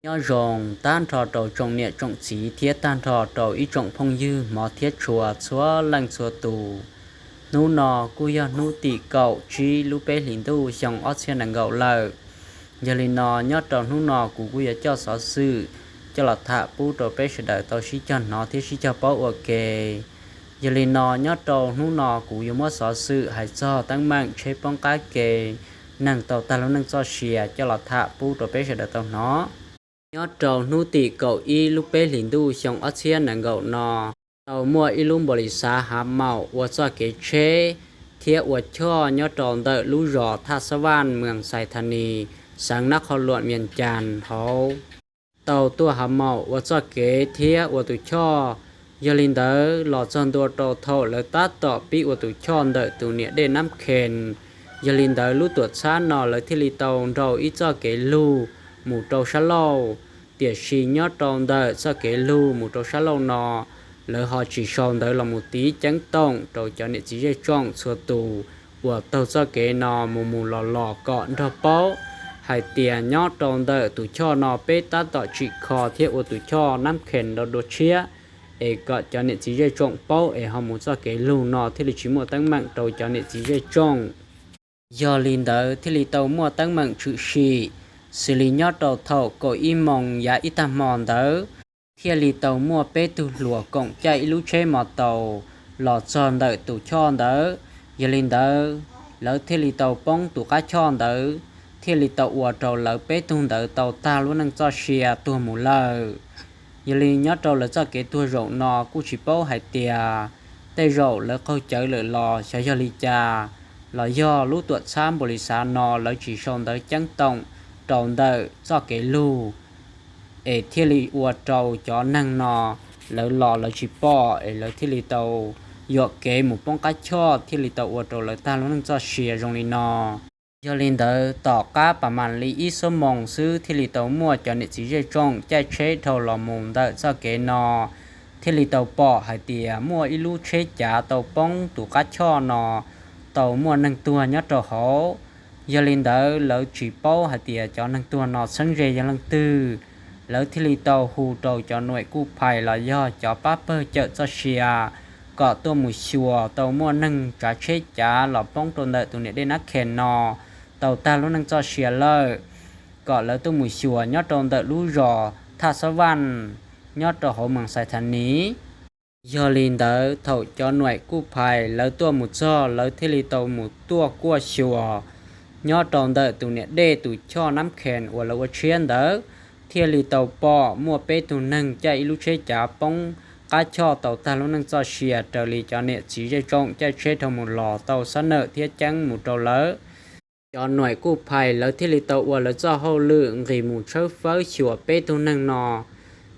Nyob zoo tag nrho rau tsoom niam tsoom txiv thiab tag nrho rau ib tsoom phooj ywg hmov thiab tshua txhua leej txhua tus. Hnub no kuj yog hnub tim kaum tsib lub peb hlis ntuj xyoo ob txhiab nees nkaum lawm. Yog li no nyob rau hnub no kuv kuj yuav coj xov xwm coj los tham pub rau peb sawv daws tau sib cog hnov thiab sib cog paub ua ke. Yog li no nyob rau hnub no kuv yuav muab xov xwm hais txog teeb meem tsheb poob qab ke, neeg tau tag lub neej txoj sia coj los tham pub rau peb sawv daws tau hnov. Nyob rau hnub tim kaum ib lub peb hlis ntuj xyoo ob txhiab nees nkaum no, tau muaj ib lub npaum li xav hav maum ua txoj kev tsheb thiab ua choj nyob rau ntawm lub zos Thaj Xab Vaj, moos Xais Thas Nis, xeev Nab Qhov Luam, Vias Cas hauv, tau tuaj hav maum ua txoj kev thiab ua tus choj. Yog li ntawd los txog ntua rau thaum lawv tab tom pib ua tus choj ntawm tus niam dej Nab Khees, yog li ntawd lub tuam txhab no lawv thiaj li tau nrau ib txoj kev lug mus rau sab laug. Tiam sis nyob rau ntawm txoj kev lug mus rau sab laug no, lawv ho tsis sau ntawv los mus tiv ceeb toom rau cov niam txiv zej tsoom txhua tus uas taug txoj kev no mus mus los los kom nrog paub hais tias nyob rau ntawm tus choj no peb tab tom tsim kho thiab ua tus choj Nab Khees dua dua tshiab, es kom cov niam txiv zej tsoom paub es ho mus txoj kev lug no thiaj li tsis muaj teeb meem rau cov niam txiv zej tsoom. Yog li ntawd thiaj li tau muaj teeb meem tshwm sim, xws li nyob rau thaum kaum ib moos yav ib tag hmo ntawd, thiaj li tau muaj peb tug hluas koom caij ib lub tsheb mos taus los txog ntawm tus choj ntawd. Yog li ntawd, lawv thiaj li tau poob tus qab choj ntawd, thiaj li tau ua rau lawv peb tug ntawd tau tag lub neej txoj sia tuag mus lawm. Yog li nyob rau lawv txoj kev tuag zaum no kuj tsis paub hais tias tej zaum lawv qaug cawv lawm los xyov yog li cas, los yog lub tuam txhab npaum li xav no lawv tsis sau ntawv ceeb toom rau ntawm txoj kev lug, es thiaj li ua rau cov neeg no lawv los lawv tsis pom es lawv thiaj li tau yuam kev mus poob qab choj thiaj li tau ua rau lawv tag lub neej txoj sia zoo li no. Yog li ntawd tom qab pas mam li ib xuab moos xwb thiaj li tau muaj cov niam txiv zej tsoom caij tsheb dhau los mus ntawm txoj kev no, thiaj li tau pom hais tias muaj ib lub tsheb cav tau poob tus qab choj no tau muaj neeg tuag nyob rau hauv. Yog li ntawd lawv tsis paub hais tias cov neeg tuag no txheeb ze yog leej twg. Lawv thiaj li tau hu rau cov nuaim kuj phais los yog cov pab pawg cawm txoj sia kom tuaj mus xyuas tau muaj neeg tsav tsheb cav los poob rau ntawm tus niam dej Nab Khees no tau tag lub neej txoj sia lawm, kom lawv tuaj mus xyuas nyob rau ntawm lub zos Thaj Xab Vaj nyob rau hauv moos Xais Thas Nis. Yog li ntawd thaum cov nuaim kuj phais lawv tuaj mus txog lawv thiaj li tau mus tuaj kuaj xyuas nyob rau ntawm tus niam dej tus choj Nab Khees uas lawv ua tshiab ntawd, thiaj li tau pom muaj peb tug neeg caij ib lub tsheb cav poob qab choj tau tag lub neej txoj sia raws li cov niam txiv zej tsoom caij tsheb dhau mus los tau xab nawm thiab ceeb mus rau lawv. Cov nuaim kuj phais lawv thiaj li tau ua lawv txoj hauj lwm nqis mus tshawb fawb xyuas peb tug neeg no.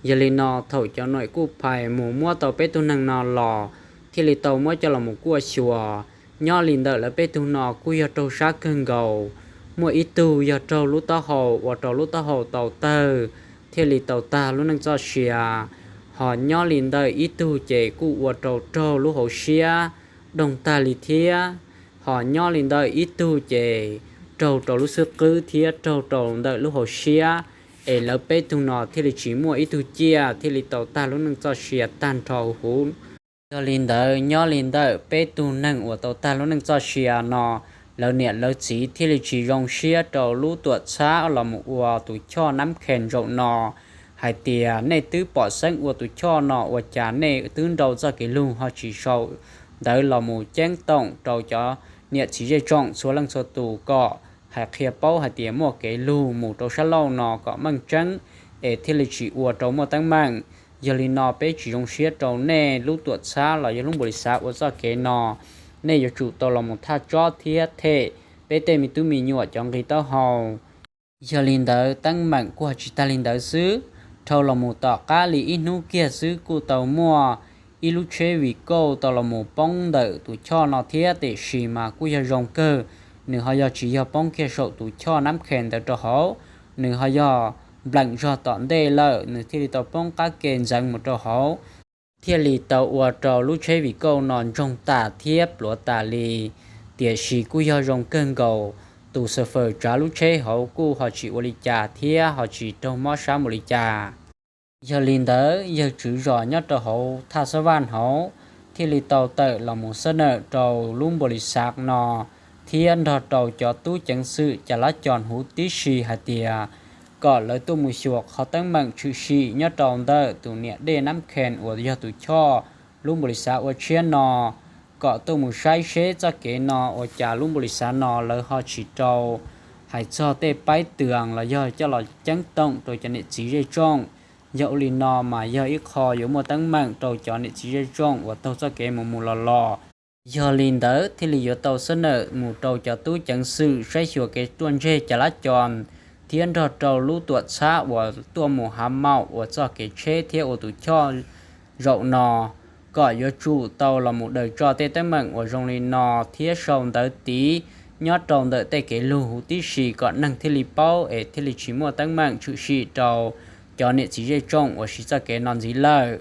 Yog li no thaum cov nuaim kuj phais mus muab tau peb tug neeg no los, thiaj li tau muab coj los mus kuaj xyuas. Nyob li ntawm lawv peb tug no kuj yog raug sab kawg nkaus, muaj ib tug yog raug lub taub hau ua rau lub taub hau tau tawg, thiaj li tau tag lub neej txoj sia. Ho nyob li ntawm ib tug ces kuj ua rau raug lub hauv siab doog tag li thiab. Ho nyob li ntawm ib tug ces raug rau lub xub qwb thiab raug rau ntawm lub hauv siab, es lawv peb tug no thiaj li tsis muaj ib tug ciaj thiaj li tau tag lub neej txoj sia tag nrho huv huv. Yog li ntawd nyob li ntawm peb tug neeg uas tau tag lub neej txoj sia no, lawv niam lawv txiv thiaj li tsis zoo siab rau lub tuam txhab los mus ua tus choj Nab Khees zaum no hais tias nej twb pom xeeb ua tus choj no ua cas nej twb nrau txoj kev lug ho tsis sau ntawv los mus ceeb toom rau cov niam txiv zej tsoom txhua leej txhua tus kom hais qhia paub hais tias muaj kev lug mus rau sab laug no kom meej tseeb, es thiaj li tsis ua rau muaj teeb meem. Yog li no peb tsis zoo siab rau nej lub tuam txhab los yog lub npaum li xav ua txoj kev no, nej yuav tsum tau los mus thaj tsob thiab them peb tej me tub me nyuam cov nqi taub hau. Yog li ntawd teeb meem kuj ho tsis tag li ntawd xwb. Dhau los mus tom qab li ib hnub kiag xwb kuj tau muaj ib lub tsheb vim kauj tau los mus poob ntawm tus choj no thiab, tiam sis mas kuj yog zoo kawg, nws ho yog tsis yog poob kiag saum tus choj Nab Khees ntawd rau hauv, nws ho yog npleem zog tom ntej lawm nws thiaj li tau poob qab ke ntxeev mus rau hauv, thiaj li tau ua rau lub tsheb vim kauj no ntsoog tas thiab pluav tas li. Tiam sis kuj yog zoo kawg nkaus, tus xav fawm tsav lub tsheb hauv kuj ho tsis ua li cas thiab ho tsis raug mob sab npaum li cas. Yog li ntawd yawg tswv zos nyob rau hauv thaj xab vaj hauv thiaj li tau tawm los mus xab nawm rau lub npaus lis xav no thiab nrog rau cov tub ceev xwm cas lab cos huv tib si hais tias kom lawv tuaj mus xyuas qhov teeb meem tshwm sim nyob rau ntawm tus niam dej Nab Khees uas yog tus choj lub npaus lis xav ua tshiab no, kom tuaj mus saib seb txoj kev no ua cas lub npaus lis xav no lawv ho tsis rau hais txog tej paib twag los yog coj los ceeb toom rau cov niam txiv zej tsoom. Yog ua li no mas yog ib qho yuav muaj teeb meem rau cov niam txiv zej tsoom uas taug txoj kev mus mus los los. Yog li ntawd thiaj li yuav tau xab nawm mus rau cov tub ceev xwm saib xyuas kev ruaj ntseg cas lab cos thiab nrog rau lub tuam txhab uas tuaj mus hav maum ua txoj kev tsheb thiab ua tus choj zaum no, kom yuav tsum tau los mus daws tso tej teeb meem uas zoo li no thiab sau ntawv tiv nyob rau ntawm tej kev lug huv tib si kom neeg thiaj li paub es thiaj li tsis muaj teeb meem tshwm sim rau cov niam txiv zej tsoom uas siv txoj kev no ntxiv lawm.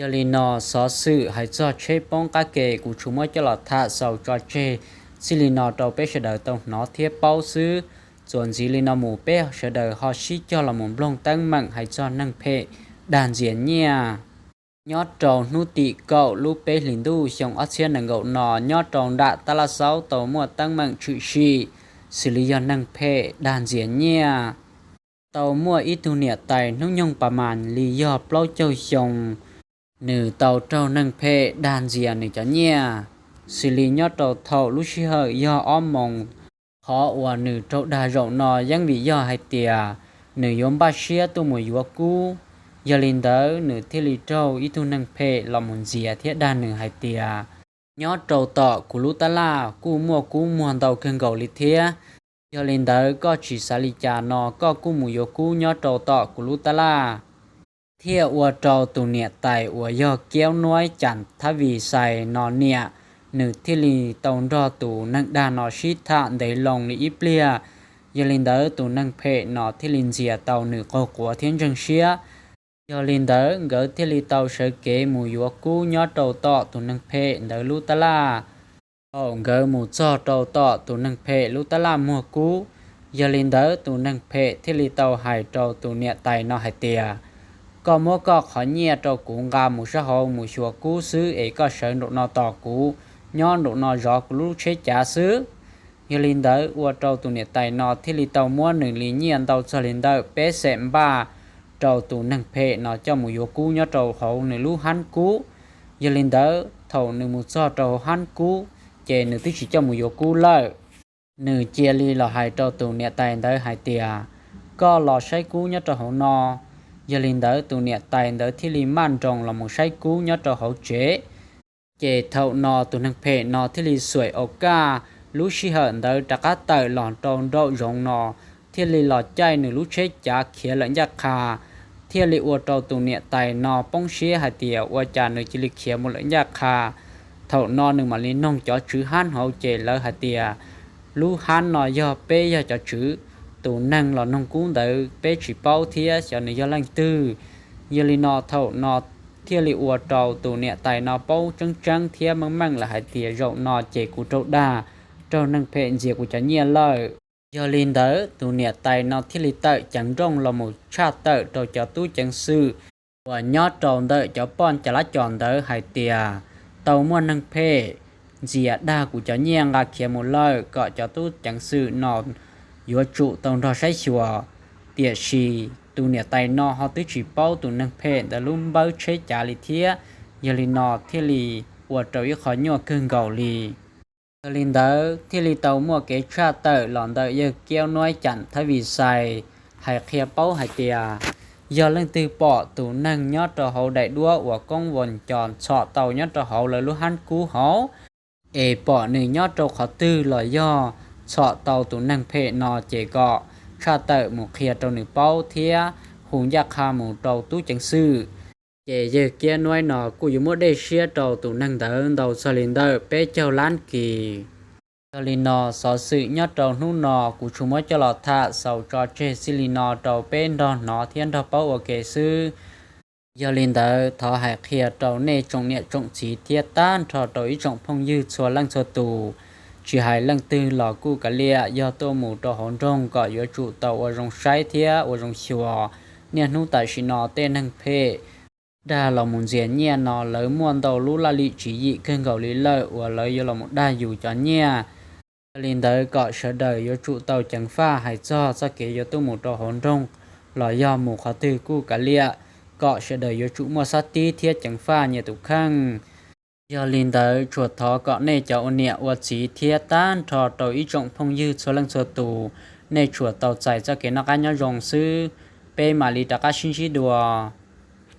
Yog li no, xov xwm hais txog tsheb poob qab ke kuv tsuas muab coj los tham xaus tso tseg txij li no rau peb sawv daws tau hnov thiab paub xwb. Txuas ntxiv li no mus peb sawv daws ho sib cog los mus nploog teeb meem hais txog neeg phem dag ntxias nyiaj. Nyob rau hnub tim kaum lub peb hlis ntuj xyoo ob txhiab nees nkaum no nyob rau nram Tab Laj Xaub tau muaj teeb meem tshwm sim xws li yog neeg phem dag ntxias nyiaj. Tau muaj ib tug niam tais hnub nyoog pas mas li yog plaub caug xyoo, nws tau raug neeg phem dag ntxias nws cov nyiaj, xws li nyob rau thaum lub sij hawm yog ob moos. Qhov uas nws raug dag zaum no yeej vim yog hais tias nws yuav npaj siab tuaj mus yuav kub, yog li ntawd nws thiaj li raug ib tug neeg phem los mus ntxias thiab dag nws hais tias, nyob rau tom kuv lub tab laj kuj muaj kub muag ntau kawg nkaus li thiab. Yog li ntawd koj tsis xav li cas no koj kuj mus yuav kub nyob rau tom kuv lub tab laj. Thiaj ua rau tus niam tais uas yog Kiaub Nuab Cam Thab Vij Xais no niam, nws thiaj li tau nrog tus neeg dag no sib tham ntev loo li ib pliag. Yog li ntawd tus neeg phem no thiaj li ntxias tau nws qaug quav thiab ntseeg siab. Yog li ntawd nkawd thiaj li tau sawv kev mus yuav kub nyob rau tom tus neeg phem ntawd lub tab laj. Thaum nkawd mus txog rau tom tus neeg phem lub tab laj muag kub, yog li ntawd tus neeg phem thiaj li tau hais rau tus niam tais no hais tias, koj muab koj qhov nyiaj rau kuv nqa mus sab hauv mus xyuas kub xwb es koj sawv nraum no tos kuv, nyob nraum no zov kuv lub tsheb cav xwb. Yog li ntawd ua rau tus niam tais no thiaj li tau muab nws li nyiaj ntau txog li ntawm peb xees npaj rau tus neeg phem no coj mus yuav kub nyob rau hauv nws lub hab kub. Yog li ntawd thaum nws mus txog rau hauv hab kub, ces nws twb tsis coj mus yuav kub lawm. Nws cia li los hais rau tus niam tais ntawd hais tias, koj los saib kub nyob rau hauv no. Yog li ntawd tus niam tais ntawd thiaj li maj nroos los mus saib kub nyob rau hauv tsev. Ces thaum no tus neeg phem no thiaj li xuaim au kaj, lub sij hawm ntawd rov qab tawm los rau nraum zoov no, thiaj li los caij nws lub tsheb cav khiav lawm ncaj qha, thiaj li ua rau tus niam tais no poob siab hais tias ua cas nws cia li khiav mus lawm ncaj qha. Thaum no nws mam li noog cov tswv hab hauv ces lawv hais tias, lub hab no yog peb yog cov tswv, tus neeg los noog kub ntawd peb tsis paub thiab xyov nws yog leej twg. Yog li no thaum no thiaj li ua rau tus niam tais no paub tseeb tseeb thiab meej meej lawm hais tias zaum no ces kuv raug dag, raug neeg phem ntxias kuv cov nyiaj lawm. Yog li ntawd tus niam tais no thiaj li tawm ceev nrooj los mus tshaj tawm rau cov tub ceev xwm uas nyob rau ntawm cov poj cas lab cos ntawd hais tias, tau muaj neeg phem ntxias dag kuv cov nyiaj nqa khiav mus lawm kom cov tub ceev xwm no yuav tsum tau nrog saib xyuas. Tiam sis tus niam tais no ho twb tsis paub tus neeg phem ntawd lub npawb tsheb cav li thiab, yog li no thiaj li ua rau ib qho nyuaj kawg nkaus li. Yog li ntawd thiaj li tau muaj kev tshaj tawm los ntawm yawg Kiaub Nuab Cam Thab Vij Xais hais qhia paub hais tias, yog leej twg pom tus neeg nyob rau hauv daim duab uas koob voos cos txhom tau nyob rau hauv lawv lub hab kub hauv, es pom nws nyob rau qhov twg los yog txhom tau tus neeg phem no ces kom tshaj tawm mus qhia rau nws paub thiab hu ncaj qha mus rau tub ceev xwm. Ces yawg Kiaub Nuab no kuj yuav muab dej siab rau tus neeg ntawd ntau txog li ntawm peb caug lab kis. Yog li no xov xwm nyob rau hnub no kuv tsuas muab coj los tham xaus tso tseg txij li no rau peb nrog hnov thiab nrog paub ua ke xwb. Yog li ntawd thov hais qhia rau nej tsoom niam tsoom txiv thiab tag nrho rau ib tsoom phooj ywg txhua leej txhua tus, Tsis hais leej twg los kuj kav liam, yog tuaj mus rau hauv nroog kom yuav tsum tau ua zoo saib thiab ua zoo xyuas. Niaj hnub tam sim no tej neeg phem dag los mus ntxias nyiaj no lawv muaj ntau lub laj lim tswv yim kawg nkaus li lawm uas lawv yuav los mus dag yus cov nyiaj. Yog li ntawd kom sawv daws yuav tsum tau ceev faj hais txog txoj kev yuav tuaj mus rau hauv nroog los yog mus qhov twg kuj kav liam, kom sawv daws yuav tsum muaj sab tib thiab ceev faj nyias tus kheej. Yog li ntawd tsuas thov kom nej cov ua niam ua txiv thiab tag nrho rau ib tsoom phooj ywg txhua leej txhua tus, nej tsuas tau txais txoj kev noj qab nyob zoo xwb. Peb mam li rov qab sib ntsib dua.